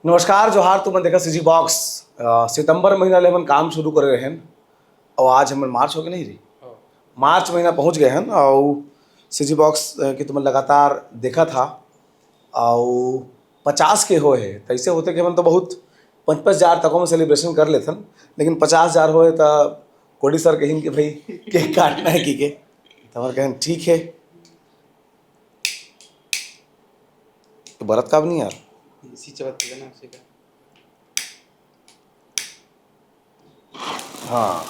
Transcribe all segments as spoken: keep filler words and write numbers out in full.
नमस्कार, जोहार। तुमन देखत CG Box। अ, सितंबर महीना ले हमन काम शुरू करे रहेन, अउ आज हमन मार्च होगे नहीं रही, मार्च महीना पहुंच गए हन, अउ CG Box, अ, के तुमन लगातार देखत हा, अउ पचास के होए हे, तइसे होथे कि हमन तो बहुत पचपन हजार तको में celebration कर लेथन, लेकिन पचास हजार होए त कोडी सर कहिन कि भाई, केक काटना है कि के, त हमर कहन ठीक है। तो बरत का भी नहीं यार। इसी चलत है ना, उसी का। हाँ।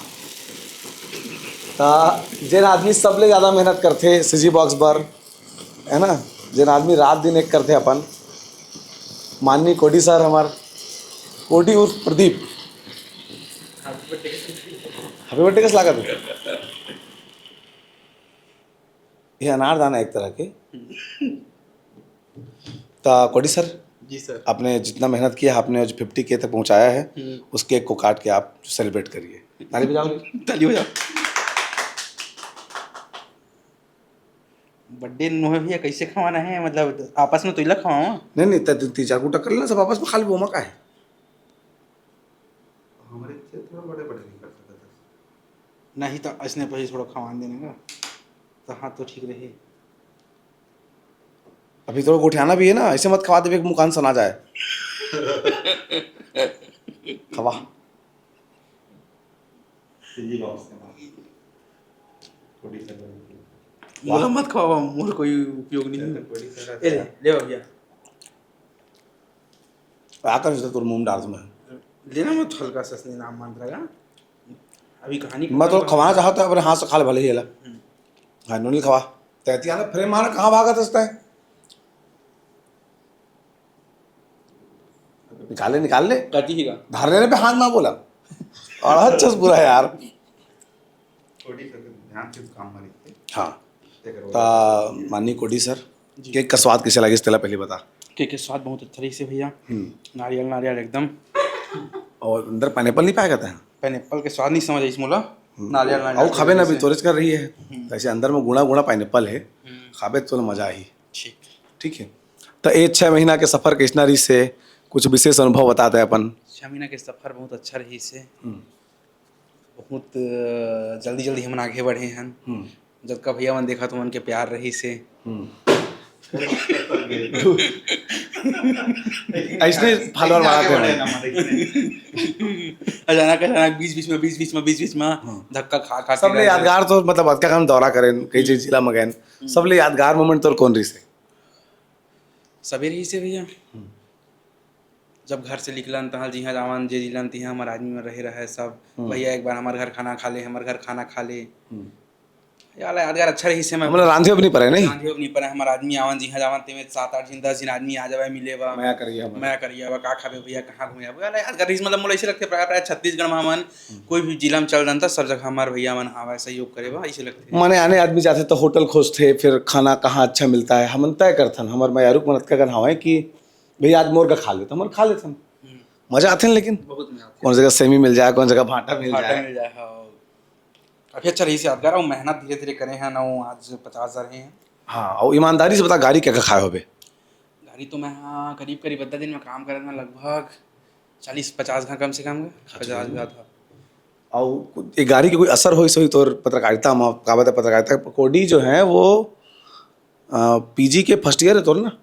ता जेन आदमी सबले ज्यादा मेहनत करथे CG Box बर, है ना, जेन आदमी रात दिन एक करथे अपन, माननीय कोडी सर, हमार कोडी उर्फ प्रदीप। Happy birthday कस लागत हे? ये अनारदाना एक तरह के। ता कोडी सर, जी सर। आपने जितना मेहनत किया, आपने आज फिफ्टी के तक पहुंचाया है, हम्म। उस केक को काट के आप सेलिब्रेट करिए। ताली बजाओ। ताली बजाओ। बर्थडे नोहे भैया, कैसे खवाना है? मतलब, आपस में तो इला खवाओ। नहीं, नहीं, त-, तीन चार गुटा कर लेना सब आपस में, खाली बोमा का है। हमरे क्षेत्र में बड़े बड़े नहीं कर सकत हस। नहीं तो ऐसने पहले थोड़ा खवान देने का, तो हाँ, तो ठीक रही। अभी थोड़ा गोठियाना भी है ना, ऐसे मत खवा देवे कि मुकान सना जाए। खवा। जी, बॉक्स के बाद। थोड़ी सा गर्म। मोला मत खवावा, मोर कोई उपयोग नहीं है। तो थोड़ी सा ए, ले, ले भैया। का कर से तोर मुंह डाल में। लेना मत, हल्का सा असली नाम मान रहा। अभी कहानी मैं तो खत्म खवाना चाहता है, अपने हाथ से खा ले भले ही एला। हम्म। हाँ, नूनी खवा। तैती आना, फ्रेम मारा, कहाँ भागा था? निकाल ले, निकाल ले। कटी ही का? धार लेने पे हाथ ना बोला। और अच्छा बुरा है यार। थोड़ी सा ध्यान से काम मारी। हाँ। तेकर ता माननीय कोडी सर, जी। केक का स्वाद कैसे लगे, तेला पहले बता। केक के स्वाद बहुत अच्छा रही से भैया। हम्म। नारियल, नारियल एकदम। और अंदर पाइनएप्पल नहीं पाएगा था? पाइनएप्पल के स्वाद नहीं समझ आई मोला। हम्म। नारियल, नारियल और खाबे ना भी। तोरेज कर रही है। हम्म। ऐसे अंदर में गुणा गुणा पाइनएप्पल है। हम्म। खाबे तो मजा आई। ठीक। ठीक है। तो ये छः महीना के सफर के स्नारी से कुछ विशेष अनुभव बताते हैं अपन। छः महीना के सफर बहुत अच्छा रही से। हम्म। बहुत, अ, जल्दी-जल्दी हमन आगे बढ़े हन। हम्म। जतका भैया मन देखत, ओमन के प्यार रहिस हे। हम्म। अइसने follower बढ़ाते हैं। अचानक, अचानक, बीच-बीच में, बीच-बीच में, बीच-बीच में हम्म। धक्का खा, खा के सबले रह गए। यादगार तो, मतलब, अतका कन दौरा करेन, कई हम्म। जिला में गएन, हम्म। सबले यादगार moment तोर कौन रहिस हे? सबे रहिस हे भैया। हम्म। जब घर से निकलन, तहाँ जिहाँ जावन, जे जिलन, तिहाँ हमर आदमी मन रहे रहय सब। हम्म। भैया, एक बार हमर घर खाना खा ले, हमर घर खाना खा ले। हम्म। यार, यादगार अच्छा रहिस हे, मैं हमला रांधे अब नहीं पड़े, नहीं? रांधे अब नहीं पड़े, हमर आदमी आवन, जिहाँ जावन, तेमे सात आठ झिन, दस झिन आदमी आ जावय मिले बर। मया करिया हमन। मया करिया बा, का खाबे भैया, कहाँ घूमे जाबो? यार, यादगार रहिस, मतलब, मोला ऐसे लगथे, प्राय, प्राय छत्तीस गढ़ में हमन हम्म। कोई भी जिला में चल जान, त सब जगह हमर भैया मन हावय, सहयोग करे बर, ऐसे लगथे। माने, आने आदमी जाथे, तो होटल खोजथे, फिर खाना कहाँ अच्छा मिलता है, हमन तय करथन, हमर मयारू मन अतका कन हावय कि भैया, आज मोर का खा ले, तो हमन खा लेथन। हम्म। मजा आथे न, लेकिन बहुत मजा आथे। कौन जगह सेमी मिल जाए, कौन जगह भाटा मिल भाटा जाए। मिल जाए, हाँ। काफी अच्छा रहिस हे यादगार, अउ मेहनत धीरे-धीरे करे हन, अउ आज पचास हजार हे। हाँ, अउ ईमानदारी से बता, गाड़ी का का खाए होबे? गाड़ी तो मैं, हाँ, करीब-करीब अद्धा दिन में काम करत हन, लगभग चालीस पचास घा कम से कम, खा चुके पचास हो। घा था। अउ ये गाड़ी के कोई असर होइस होही तोर पत्रकारिता में? का बता, पत्रकारिता कोडी जो है वो, अ, पीजी के फर्स्ट ईयर है तोर ना?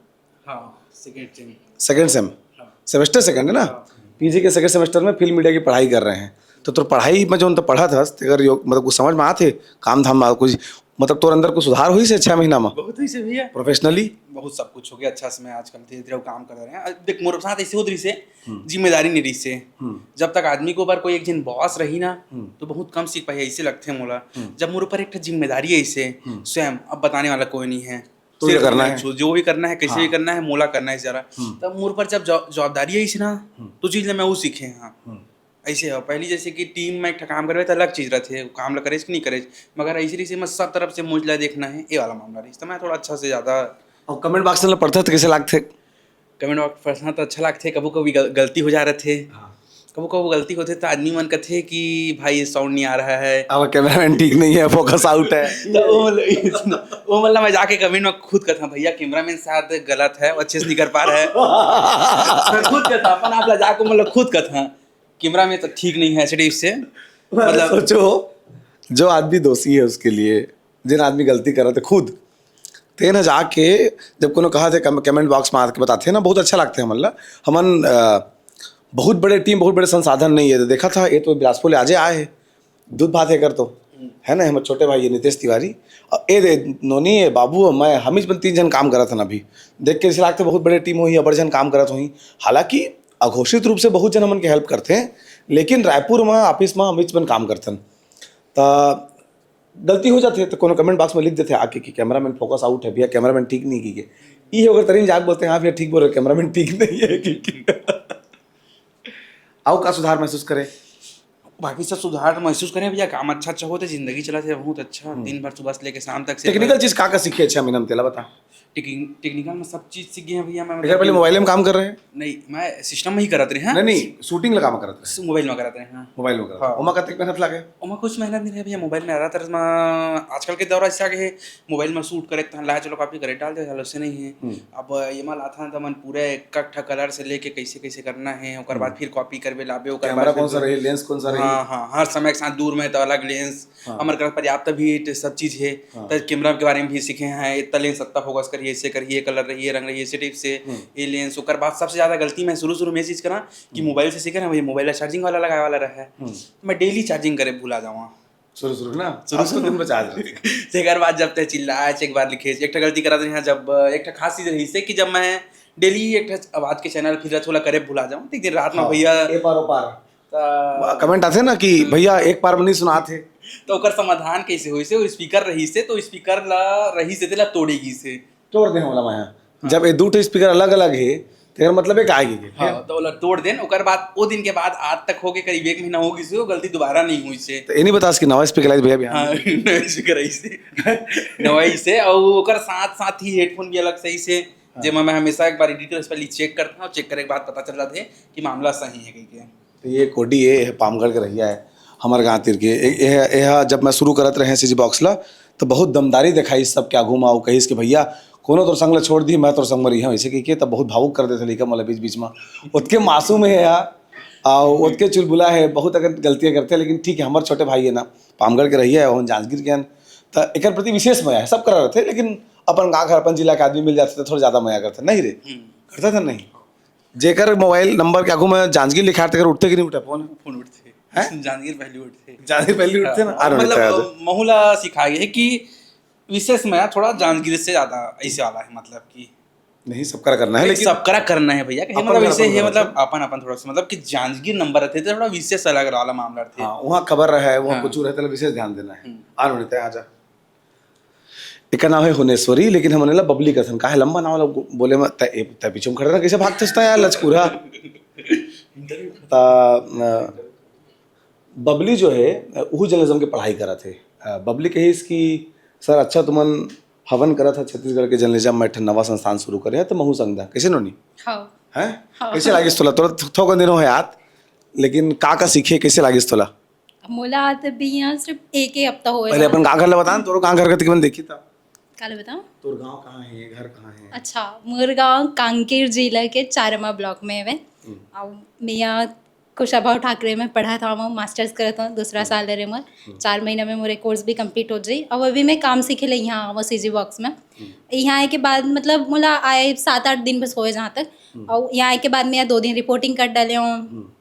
हाँ, सेकंड सेम। सेकंड सेम? हाँ। सेमेस्टर सेकंड है ना? हाँ। पीजी के सेकंड सेमेस्टर में फिल्म मीडिया की पढ़ाई कर रहे हैं। तो तोर पढ़ाई में जो तो पढ़त हस, तेकर योग-, मतलब कुछ समझ में आथे? काम धाम में कुछ, मतलब तोर अंदर कुछ सुधार होइस हे छह महीना में? बहुत होइस हे भैया। प्रोफेशनली? बहुत सब कुछ हो गया अच्छा से, मैं आजकल धीरे-धीरे वो काम कर रहे हैं। अब देख, मोर साथ ऐसे होत रहिस हे, हम्म। जिम्मेदारी नहीं रहिस हे। हम्म। जब तक आदमी के ऊपर कोई एक झन बॉस रही ना, हम्म। तो बहुत कम सीख पाही, ऐसे लगथे मोला। हम्म। जब मोर ऊपर एक ठो जिम्मेदारी है इसे, हम्म। स्वयं, अब बताने वाला कोई नहीं है। तो ये सिर्फ करना मैं है। जो, जो भी करना है, कैसे हाँ। भी करना है, मोला करना है सारा। हम्म। तब मोर पर जब जवा-, जवाबदारी आइस ना, हम्म। तो चीज ला मैं वो सीखे, हाँ। हम्म। ऐसे हो, पहली जैसे कि टीम में एक ठा काम करबे, तो अलग चीज रहथे, काम ला करेस कि नहीं करेस, मगर ऐसे रहिस हे, मैं सब तरफ से मोज ला देखना है, ये वाला मामला रहिस, तो मैं थोड़ा अच्छा से ज्यादा। और कमेंट बॉक्स में पढ़ता तो कैसे लागथे? कमेंट बॉक्स पढ़ना तो अच्छा लागथे, कभू कभी गल-, गलती हो जा रहे थे। हाँ। कभू कभू गलती होथे त आदमी मन कथे कि भाई ये साउंड नहीं आ रहा है। अब कैमरामैन ठीक नहीं है, फोकस आउट है। तो वो मतलब वो मतलब मैं जाके कमेंट में खुद कथा, भैया कैमरामैन शायद गलत है, वो अच्छे से नहीं कर पा रहा है। मैं खुद कथा अपन आप ला जाके मतलब खुद कथा, कैमरामैन तो ठीक नहीं है ऐसे टाइप से। मतलब सोचो, जो आदमी दोषी है उसके लिए, जिन आदमी गलती करत हे खुद, तेन ह जाके जब कोनो कहा थे कमेंट बॉक्स में आके बताते हैं ना, बहुत अच्छा लगता है। मतलब हमन अ, बहुत बड़े टीम, बहुत बड़े संसाधन नहीं है। तो देखा था, ये तो बिलासपुर ले आजे आए हैं, दूध भात है कर तो, है ना, हमर छोटे भाई ये नितेश तिवारी, अ, ए दे नोनी, ए बाबू, मैं, हमीच बन तीन जन काम करत हन अभी। देख के ऐसे लगते बहुत बड़े टीम होही, अबड़ जन काम करत होही। हालांकि अघोषित रूप से बहुत जन हमन के हेल्प करते हैं, लेकिन रायपुर में ऑफिस में हमीच बन काम करथन। त गलती हो जाथे त कोनो कमेंट बॉक्स में लिख देथे आके कि कैमरामैन फोकस आउट है भैया, कैमरामैन ठीक नहीं की के। ई ओकर तरीन जाके बोलते हैं, हाँ भैया ठीक बोल रहे, कैमरामैन ठीक नहीं है कि आओ का सुधार महसूस करे। बाकी सब सुधार महसूस करें भैया, काम अच्छा अच्छा होते, जिंदगी चलत है बहुत अच्छा। दिन भर सुबह से लेके शाम तक से टेक्निकल चीज का का सीखे छह महीना में, तेला बता। टेक्निकल में सब चीज सीख गए हैं भैया। मैं एक बार पहले मोबाइल में काम कर रहे हैं? नहीं, मैं सिस्टम में ही करत रहे हैं। नहीं, नहीं, शूटिंग ला काम करत रहे। मोबाइल में करत रहे हैं। मोबाइल में करत हाँ। ओमा कतेक मेहनत लागे? ओमा कुछ मेहनत नहीं रहे भैया, मोबाइल में ज्यादातर में आजकल के दौर ऐसे आ गए है, मोबाइल में शूट करे तो लाए चलो कॉपी करे डाल दे, चलो से नहीं है। अब ये मान लाथा त मन पूरे एक एक ठा कलर से लेके कैसे कैसे करना है, ओकर बाद फिर कॉपी करबे लाबे, ओकर कैमरा बाद कौन फिर सा रही, लेंस कौन सा रही? हाँ हाँ, हर समय एक साथ दूर में तो अलग लेंस, हमारे पास पर्याप्त भी तो सब चीज है। तो कैमरा के बारे में भी सीखे हैं, इतना लेंस इतना फोकस करिए, ऐसे करिए, कलर रहिए, रंग रहिए, ऐसे टाइप से। ये लेंस, ओकर बाद सबसे ज्यादा गलती मैं शुरू शुरू में ये चीज करा कि मोबाइल से सीखे ना, भैया मोबाइल चार्जिंग वाला लगाए वाला रहे, मैं डेली चार्जिंग करे भुला जावा। शुरू शुरू ना, शुरू शुरू दिन बचा देते। तेकर बाद जब ते चिल्लाए, एक बार लिखे, एक ठा गलती करा देने हैं, जब एक ठा खास चीज रही से कि जब मैं डेली एक ठा आवाज के चैनल फिर थोड़ा करे भुला जाऊं, तो एक दिन रात में भैया ए पार ओ पार त- कमेंट आथे ना कि भैया एक पार में नहीं सुनात हे। तो ओकर समाधान कैसे होई से, वो स्पीकर रही से, तो स्पीकर ला रही से तेला तोड़ेगी से। तोड़ दे वाला मैं, जब ये दू ठो स्पीकर अलग अलग हे, तेकर मतलब एक आएगी के। हाँ, तो ओला तोड़ देन। ओकर बाद, वो दिन के बाद आज तक हो गए, करीब एक महीना हो गई से, वो गलती दोबारा नहीं हुई से। तो ये नहीं बतास कि नवा स्पीकर लाइस भैया बिहान? हाँ, नवा स्पीकर आई से, नवाई से, और ओकर साथ साथ ही हेडफोन भी अलग सही से, जेमा मैं हमेशा एक बार एडिटर्स पहले चेक करता हूँ, चेक करे के बाद पता चल जाता है कि मामला सही है कहीं के। तो ये कोडी ये है, पामगढ़ के रहिया है, हमारे गाँव तीर के। ए- ए- यह जब मैं शुरू करत रहे सीजी बॉक्स ला, तो बहुत दमदारी दिखाई सबके आगू में, अउ कहिस कि भैया कोनो तोर संग ला छोड़ दी, मैं तोर संग में रही हूँ, ऐसे कह के तब बहुत भावुक कर देते लइका मोला बीच बीच में। ओतके मासूम है यार, आ ओतके चुलबुला है, बहुत अगर गलतियाँ करते हैं, लेकिन ठीक है, हमारे छोटे भाई है ना, पामगढ़ के रहिया है, हम जांजगीर के हन, तो एकर प्रति विशेष मया है, सब करा रहते, लेकिन अपन गाँव घर, अपन जिला के आदमी मिल जाते तो थोड़ा ज्यादा मया करते, नहीं रे? करता था नहीं? जेकर मोबाइल नंबर के आगू में जांजगीर लिखा है, तेकर उठते कि नहीं उठे फोन? फोन उठते हैं। जांजगीर पहले उठते हैं। जांजगीर पहले उठते ना, आ, उठते हैं। मतलब महूला सिखा गया है कि विशेष मया थोड़ा जांजगीर से ज्यादा ऐसे वाला है, मतलब कि नहीं, सबका करना है, लेकिन सबका करना है भैया, कहीं अपन मतलब घर ऐसे अपन है, घर मतलब अपन। अपन अपन थोड़ा सा, मतलब कि जांजगीर नंबर रहते तो थोड़ा विशेष अलग वाला मामला रहते। हाँ, वहाँ खबर रहा है, वहाँ हाँ। कुछ रहता है, विशेष ध्यान देना है। आ, उठते हैं, आजा। एकर नाम है हुनेश्वरी, लेकिन हमन ला बबली कथन। काहे लंबा नाम ला बोले में तै, ए, तै पीछे में खड़े रह, कैसे भागते हस यार लचकुरा? त, अ, बबली जो है, अ, उहू जर्नलिज्म के पढ़ाई करत है। अ, बबली कहिस कि सर, अच्छा तुमन हवन करत है छत्तीसगढ़ के जर्नलिज्म में, एक ठन नवा संस्थान शुरू करे है, तो महू संग दा। कैसे नोनी? हाँ। हैं? कैसे लागिस तोला? तोला थो-, थोकन दिन हो याद, लेकिन का का सीखे, कैसे लागिस तोला? मोला आत भी यहाँ सिर्फ एक ही हफ्ता होए पहले अपन गाँव घर ला बता ना, तोरो गाँव घर का तकरीबन देखी था। काले बताओ। तोर गाँव कहाँ है, घर कहाँ है? अच्छा, मोर गाँव कांकेर जिला के चारमा ब्लॉक में है। और मैं यहाँ कुशाभाऊ ठाकरे में पढ़ा था, मैं मास्टर्स करत हूँ, दूसरा साल दे रहे मोर। चार महीना में मोरे कोर्स भी कंप्लीट हो जाई। अब अभी मैं काम सीखे ले यहाँ वो सीजी बॉक्स में। यहाँ आए के बाद मतलब मोला आए सात आठ दिन बस होए जहाँ तक। और यहाँ आए के बाद मैं यहाँ दो दिन रिपोर्टिंग कर डाले हूँ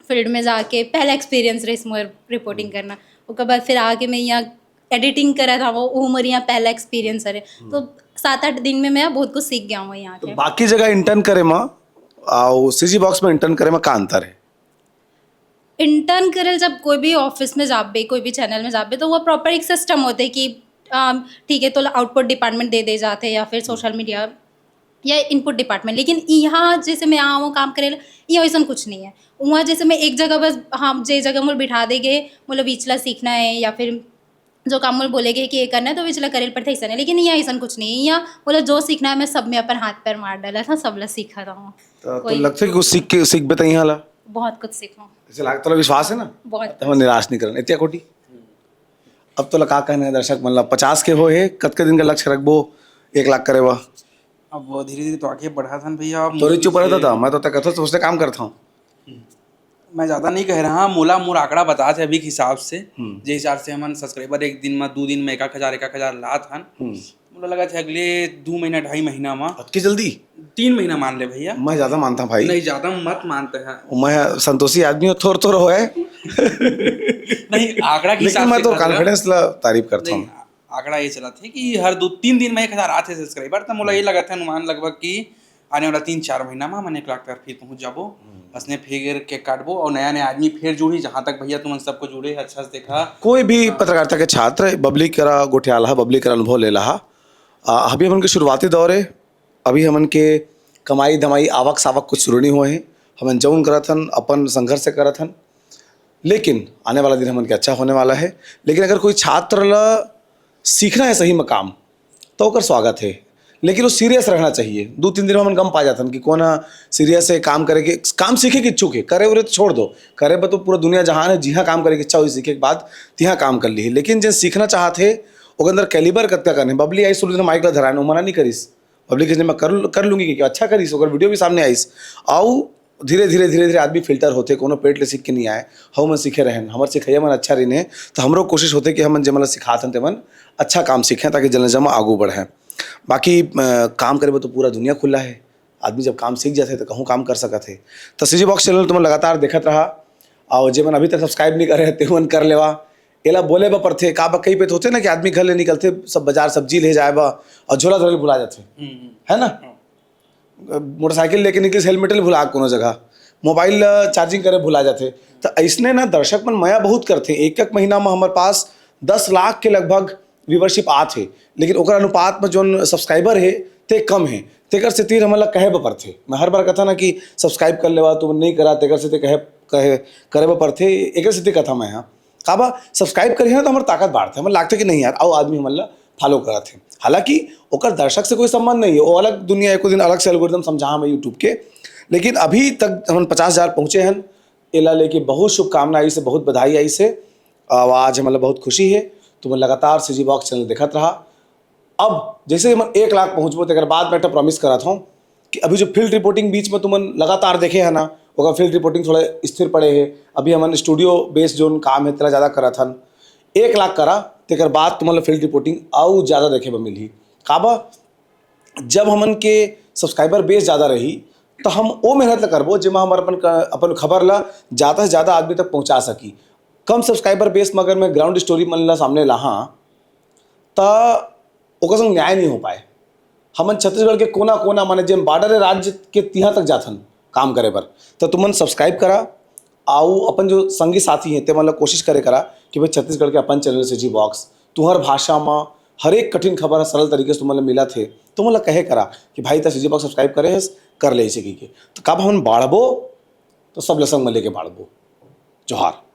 फील्ड में जाके। पहला एक्सपीरियंस रहे मोर रिपोर्टिंग करना। ओकर बाद फिर आके मैं यहाँ एडिटिंग करा था, वो वो मोर यहाँ पहला एक्सपीरियंस रहे। तो सात आठ दिन में मैं बहुत कुछ सीख गया हूँ यहाँ तो के। बाकी जगह इंटर्न करे में और सीजी बॉक्स में इंटर्न करे में का अंतर है? इंटर्न करे जब कोई भी ऑफिस में जाबे, कोई भी चैनल में जाबे, तो वो प्रॉपर एक सिस्टम होते कि अम, ठीक है, तो आउटपुट डिपार्टमेंट दे दे जाते हैं या फिर सोशल मीडिया या इनपुट डिपार्टमेंट। लेकिन यहाँ जैसे मैं यहाँ वो काम करे, यहाँ वैसन कुछ नहीं है। वहाँ जैसे मैं एक जगह बस, हाँ, जे जगह मोला बिठा दे गए, मोला विचला सीखना है या फिर जो काम मोला बोले गए कि ये करना है, तो विचला करे पड़ता, ऐसा नहीं। लेकिन यहाँ ऐसा कुछ नहीं है। यहाँ मोला जो सीखना है, मैं सब में अपन हाथ पैर मार डाला था, सब ला सीखा था। तो, तो लगता है कि कुछ सीख के, सीख बताई यहाँ ला? बहुत कुछ सीखा। जैसे लाग तोला विश्वास है ना, बहुत। तो हम निराश नहीं करन। इतना कोटी। अब तोला का कहना है दर्शक मन ला? पचास के हो हे, कतके दिन का लक्ष्य रखबो एक लाख करे बा? अब वो धीरे-धीरे तो आगे बढ़ा थन भैया, अब तोरे मुश्किल चुप रहता से था, मैं तो तक कथो सोचते काम करता हूँ। मैं ज्यादा नहीं कह रहा, मोला मोर आंकड़ा बता थे अभी के हिसाब से, हम्म। जे हिसाब से हमन subscriber एक दिन में, दू दिन में एक एक हजार, एक एक हजार लात हन। हम्म। मोला लगा थे अगले दू महीना, ढाई महीना में। अतके जल्दी? तीन महीना मान ले भैया। मैं ज्यादा मानता भाई। नहीं, ज्यादा मत मानते हैं। मैं संतोषी आदमी हूँ, थोर थोर होए। नहीं, आंकड़ा के लेकिन हिसाब मैं से तो कहा था। Confidence ला तारीफ करता नहीं, हूँ। आंकड़ा ये चला थे कि हर दो तीन दिन में एक हजार आते subscriber, तो मोला ये लगा था अनुमान लगभग कि आने वाला तीन चार महीना में हमन एक लाख तक फिर पहुंच जाबो। हम्म। असने फिर केक काटबो और नया नया आदमी फिर जुड़ी, जहां तक भैया तुमन सबको जुड़े, अच्छा से देखा। कोई भी पत्रकारिता के छात्र बबली करा गोठियाला, बबली करा अनुभव ले लहा। आ, अभी हमन के शुरुआती दौर है, अभी हमन के कमाई धमाई, आवक सावक कुछ शुरू नहीं हुए हैं। हमन जौन करत हन, अपन संघर्ष से करत हन, लेकिन आने वाला दिन हमन के अच्छा होने वाला है। लेकिन अगर कोई छात्र ला सीखना है सही में काम, तो ओकर स्वागत है, लेकिन वो सीरियस रहना चाहिए। दो तीन दिन में हमन गम पा जाथन कि कौन ह सीरियस है काम करे के, काम सीखे के इच्छुक है, करे उरे तो छोड़ दो, करे बर तो पूरा दुनिया जहान है, जिहाँ काम करे के इच्छा हुई सीखे के बाद तिहाँ काम कर ली। लेकिन जेन सीखना चाहत है, ओकर अंदर कैलिबर कतका कन है। बबली आई शुरू दिन माइक ला धरान, वो मना नहीं करिस। बबली कहिस, "मैं कर, कर लूंगी," कि अच्छा करिस, ओकर वीडियो भी सामने आइस। आऊ धीरे धीरे धीरे धीरे आदमी फिल्टर होथे, कोनो पेट ले सीख के नहीं आए। हम मन सीखे रहेन, हमर सिखैया मन अच्छा रहिन हे, तो हमरो कोशिश होथे कि हमन जेमन ला सिखाथन तेमन अच्छा काम सीखें, ताकि जनलजमा आगू बढ़े। बाकी अ, काम करे बर तो पूरा दुनिया खुला है। आदमी जब काम सीख जाथे तो कहूँ काम कर सकत हे। तो सीजी बॉक्स चैनल तुमन लगातार देखत रहा, और जेमन अभी तक सब्सक्राइब नहीं करे हे, तेमन कर लेवा। एला बोले बर पड़थे, का बा, कई पे तो होथे ना कि आदमी घर ले निकलथे, सब बाजार सब्जी ले जाए बा और झोला धरे भुला जाथे, हम्म, हम्म। है ना? हाँ। मोटरसाइकिल लेके निकलिस, हेलमेट ल भुला कोनो जगह, मोबाइल ल चार्जिंग करे भुला जाथे। त अइसने ना दर्शक मन मया बहुत करथे। एक एक महीना म हमर पास दस लाख के लगभग व्यूअरशिप आत हे, लेकिन ओकर अनुपात म जोन सब्सक्राइबर हे ते कम हे। तेकर सेती हमन ल कहे बर परथे। मैं हर बार कथा ना कि सब्सक्राइब कर लेवा, तुमन नइ करा, तेकर सेती कहे, कहे, करे बर परथे। एकर सेती कथा मैं ह। काबर सब्सक्राइब करिहे ना, तो हमर ताकत बाढ़थे, हमर लागथे कि नहीं यार, अउ आदमी हमन ला फॉलो करत हे। हालांकि ओकर दर्शक से कोई संबंध नहीं है, वो अलग दुनिया, एको दिन अलग से एल्गोरिदम समझा हमें यूट्यूब के। लेकिन अभी तक हमन पचास हजार पहुँचे हन, एला लेके बहुत शुभकामना आइस हे, बहुत बधाई आइस हे। अउ आज हमन ला बहुत खुशी है। तुमन लगातार सीजी बॉक्स चैनल देखत रहा। अब जैसे हमन एक लाख पहुँचबो, तेकर बाद मैं एक ठो प्रॉमिस करत हूँ कि अभी जो फील्ड रिपोर्टिंग बीच में तुमन लगातार देखे है ना, ओकर फील्ड रिपोर्टिंग थोड़ा स्थिर पड़े है। अभी हमन स्टूडियो बेस्ड जोन काम है, तेला ज़्यादा करत हन। एक लाख करा, तेकर बाद तुमन ला फील्ड रिपोर्टिंग अउ ज़्यादा देखे बर मिलही। काबर, जब हमन के सब्सक्राइबर बेस ज़्यादा रही, तो हम ओ मेहनत ला करबो, जेमा हमर अपन क-, अपन खबर ला ज़्यादा से ज़्यादा आदमी तक पहुँचा सकी। कम सब्सक्राइबर बेस में अगर मैं ग्राउंड स्टोरी मन ला सामने लाहा, त ओकर संग न्याय नहीं हो पाए। हमन छत्तीसगढ़ के कोना-कोना, माने जेन बॉर्डर है राज्य के, तिहां तक जाथन काम करे बर। त तुमन सब्सक्राइब करा, अउ अपन जो संगी साथी हैं, ते मन ला कोशिश करे करा कि भाई, छत्तीसगढ़ के अपन चैनल सीजी बॉक्स, तुहर भाषा म हर एक कठिन खबर ह सरल तरीके से तुमन ला मिलत हे। तुमन ला कहे करा कि भाई, त सीजी बॉक्स सब्सक्राइब करे हस, कर ले इसे कहिके। त कब हमन बाढ़बो, तो सब ला संग में लेके बाढ़बो। जोहार।